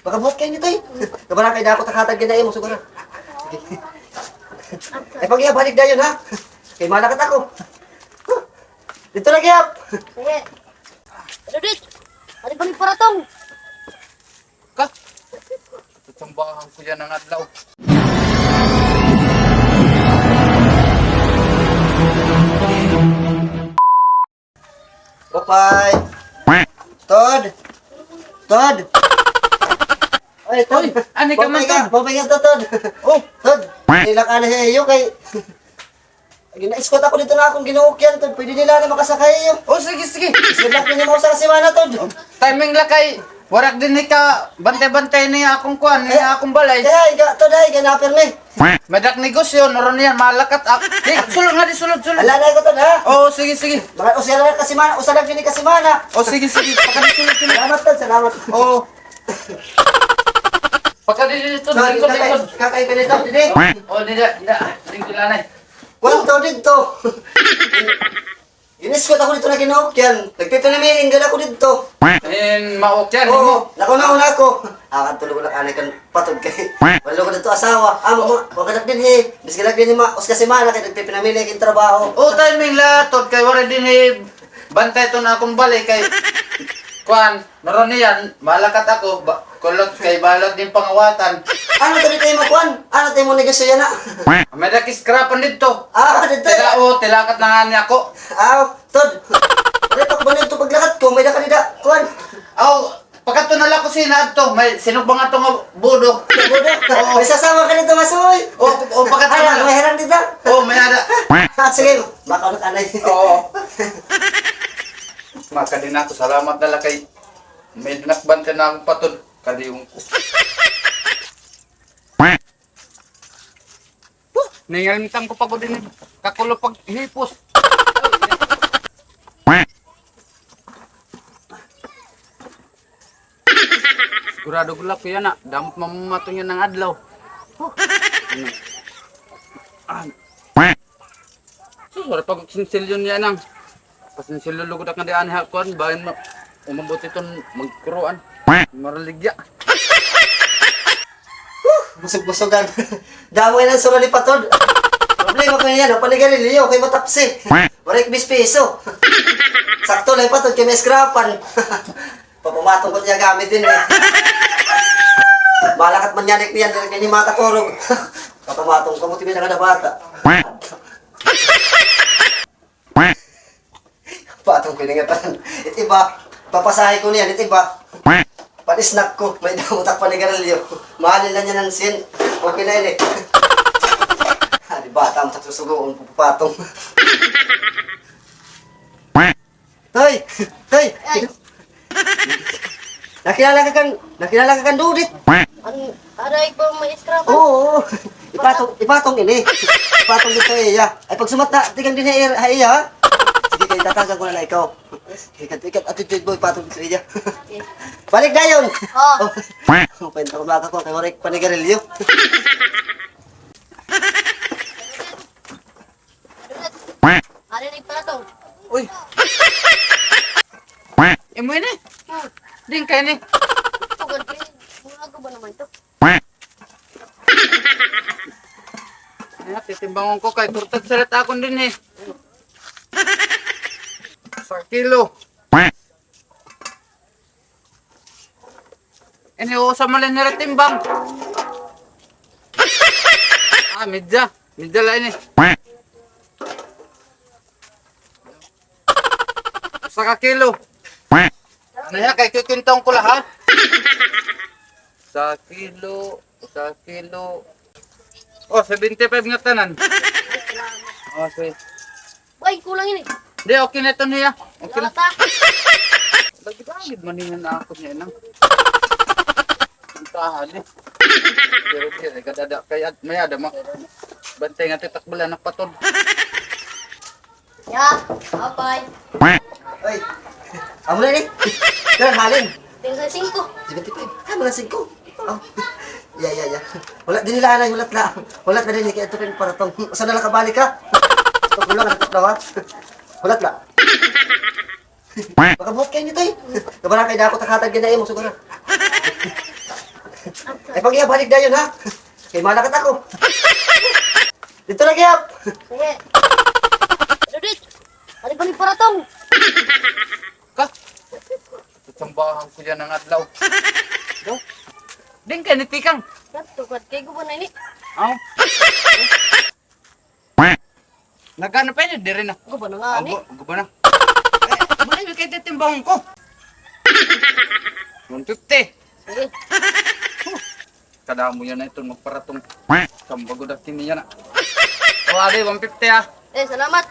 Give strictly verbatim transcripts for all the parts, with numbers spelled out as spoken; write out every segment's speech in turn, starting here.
Makabuhat kay nito, eh. Kabarangay, dako ta hatag gani imo, sugara. Sige. Ay, pag-iya, balik dayon, ha? Kay malakat ako. Dito lagi, yap. Sige. Dudit, balik-balik paratong. Ka? Tatambahan ko yan ang adlaw. Upay. Tod. Tod. Oy, Tod. Oy, ani ka man, Tod? Maupay ka, Tod. Oh. Tod, hilak anay ha iyo kay gina-scout ako didto na akon ginaukyan, Tod. Pwede nila na makasakay iyo. Oh, sige, sige. Hilak nini mausa ka semana, Tod. Timing la kay warak dinhi ka bantay-bantay ni akon kuan, ni akon balay. Ay, ga, Tod, ay, ga, napirmi. May-ada ak negosyo, nuron niyan, malakat ak. Di, sulod nga, di, sulod, sulod. Ala na ko, Tod, ha? Oo, sige, sige. Mga usa la ka semana, usa la gini ka semana. O, sige, sige. Pakadi, sulod, sulod. Salamat, Tod, salamat. Oo. Pakadi dito, Tod, dito, dito. Kakay ka dito, didi. O, dida, dida. Dito, lanay. Kuan, Tod, dito. Gin-scout ako didto na ginaukyan. Nagpipinamiling gad ako didto. In maukyan, oo, nimo? Nako, nako, nako. Ah, kadto ko na kanay kan Patod kay wala ko didto asawa. Ah, mama, wag ka dinhi. Bisan ka dinhi, ma, usa ka semana kay nagpipinamiling trabaho. O, timing la, Tod, kay waray dinhi bantay to na akon balay kay kuan. Nuron niyan, malakat ako, ba, kulot kay balot din pangawatan. Ano to dito imo kuan? Ano to imo negosyo yana? May-ada ak scrapan didto. Ah, didto. Tila, o, tilakat na nga niya ako. Aw, Tod. Ano to, ba didto paglakat ko, may-ada ka dida, kuan. Aw, pakadto na la ko sina adto, may sinugba nga to nga budo. Budo? Oo. May sasawa ka didto, masoy. O, o, pakadto na la. May harang dida. O, may-ada. Ah, sige, makaon ka na. Oo. Makadi na ako, salamat na la kay may dinakban ka na akong Patod, kadiyon ko. Huh, ningalimtan ko pa gud ini. Kakulo paghipos. Sigurado gud la ko yana. Damo mamamatong yana nga adlaw. Huh. Ano? Ah. Sus, wala pa gud sinsilyo niya nang. Pasinsilyo lugod ak nga di anhi ha kuan, bahin ma-, umabot iton magkuruan. Maraligya. Huh, busog-busogan. Damo ini an sura ni Patod. Problema ko niyan, an panigarilyo, kay matapsi. Waray ak bis piso. Sakto la hi Patod, kay may scrapan. Papamatong ko niya gamit din, eh. Malakat man yan, eh, niyan, diri kini makaturog. Papamatong ko, buti may nakadabata. Patong ko ini nga tanan. It iba, papasahe ko niyan, it iba. Pan-snack ko, may damo ak panigarilyo. Mahalin la niyan an sin. Okay na ini. Ah, di bata, ang susugoon, papatong. Hoy! Hoy! Ay. Nakilala ka kan, nakilala ka kan Dudit? An, aray ko, may scrapan. Oo, oo. Ipatong, ipatong ini. Ipatong didto ha iya. Ay, pagsumat na, tikang dinhi ha iya, ha? Sige, kay tatagan ko na la ikaw. Ikat, ikat, attitude mo, ipatong didto ha iya. Okay. Balik dayon. Oh. Oh, kwenta ko, baka ko, kay waray panigarilyo. Ari ni patong. Uy. Imo ini? Hmm. Din kay ni. Ito, ganti. Mga ako ba naman ito? Ayan, titimbangon ko kay turtag salat akon din eh. Sa kilo. Ini, usa man la ini timbang. Ah, media. Media la ini. Usa ka kilo. Ano ya, kay kikintaon ko la, ha? Sa kilo, sa kilo. Oh, seventy-five nga tanan. Oh, sige. Bay, kulang ini. Di, okay na ito niya. Okay na. Lata. Lagi ba, lagi man niya na ako niya, nang. Ang tahan, eh. Pero di, ay kadada kay ad-, may ada, ma-, bantay nga titakbala na patod. Ya, apay. Ay, amo na ni. Kailan halin? Tinggal singko. Seventy-five. Ah, mga singko. Oh. Ya, ya, ya. Hulat din nila, anay, hulat la. Hulat la din, kaya ito kayong paratong. Saan na lang kabalik, ha? Ito ko lang, ito daw, ha? Hulat la. Makabuhat kay nito, eh. Kabarangay, dako ta hatag gani imo, sugara. Pag-iya, balik dayon, ha? Kay malakat ako. Dito lagi, Yap. Sige. Dudit, balik-balik paratong. Ka? Tutsambahan ko yan ang adlaw. Daw? Din ka ni Tikang. Tugad kay guba na ini. Aw. Nagano pa ini? Diri na. Guba na nga ni. Guba na. Eh, muna yung kay titimbahon ko. One fifty. Sige. Kadamo yana ito, magparatong. Sambago dati niya na. O, adi, one fifty, ah. Eh, salamat.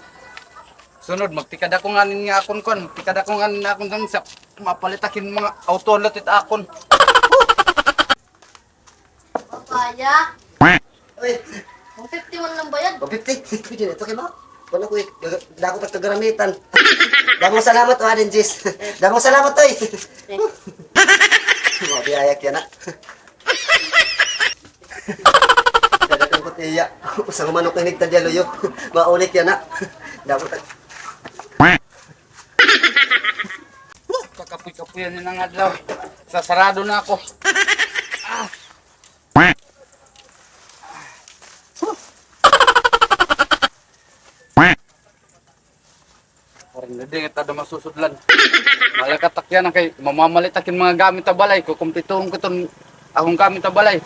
Sunod, magtikad ako nga nin nga akon kuan, magtikad ako nga nin akon sang sa mapalit akin mga auto lot it akon. Papaya. Uy. One fifty man lang bayad. One fifty? Pwede na ito kay ma. Wala ko eh. Dako pa ito garamitan. Damo salamat, o, Aden Jis. Damo salamat, oy. Eh. Mabiyayak yana. Dadatang ko tiya. Usang manok ini ta diya luyo. Maulit yana. Damo ta. Kakapoy-kapoyan niya ng adlaw. Sasarado na ako. Ah. Parang na din, ito na masusudlan. Malakatak yan, kay mamamalit akin mga gamit ha balay. Kukumplituhon ko iton akong gamit ha balay.